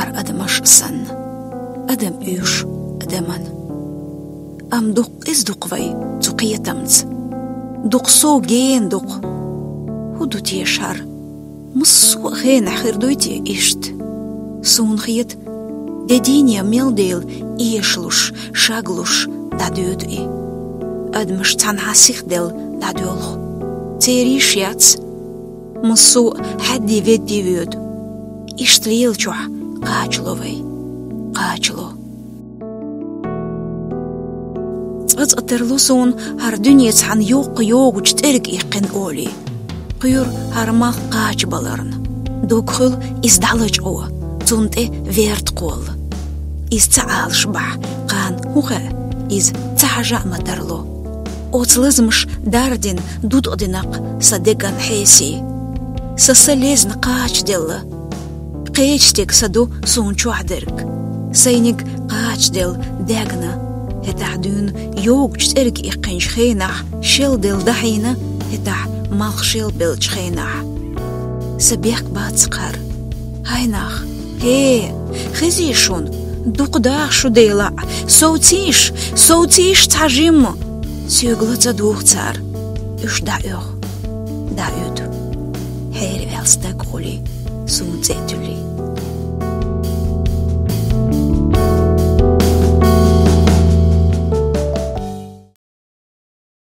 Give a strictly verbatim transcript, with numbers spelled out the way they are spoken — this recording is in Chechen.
адамаш санна. Адам уьйш адаман. Ам дукха къиза ду-кх вай цу кхетамца. Дукха сов гена ду-кх. ХӀун ду теша хӀара? Массо а хенахь хир дуй те иштта? Суна хета, де дийне мел Дела эшалуш, шаглуш дӀадоьду и. Адамаш цхьанхьа сиха делла дӀадоьлху. Церан йиш яц. Массо а хьаьдди-ведди воьду. Иштта лелачохь кхачало вай. Кхачало. Цкъа-цкъа тарло суна хӀара дуьне цхьана йоккха йогучу цӀерга иккхина олий. Кхоьру хӀара малх кхачабаларна. Дог хуьлу иза дӀалачкъо, цунна тӀе верта кхолла. Иза ца Ӏалаш бахьа, кхана хӀун хаьа, иза ца хьажа а ма тарло. Оцу лазамаша дардина, дудкъадина-кх сан деган хьесий. Сан са лезна кхачаделла. Кхечу стеган са ду суна чохь дерг. Сайниг кхачаделла даьгна, хӀетахь дуьйна йогучу цӀерга иккхинчу хенахь шел делла дахьийна, хӀетахь малх шел беллачу хенахь. Сан бехк бац-кх хӀара. ХӀай нах, хӀей, хезий шуна, дукха даха шу Делахь, совцийша, совцийша цхьа жимма. Соьга ла ца дугӀу цара, уьш дӀаоьху, дӀаоьду. Хьераваьлла стаг хуьлий, суна цӀе а туьллий.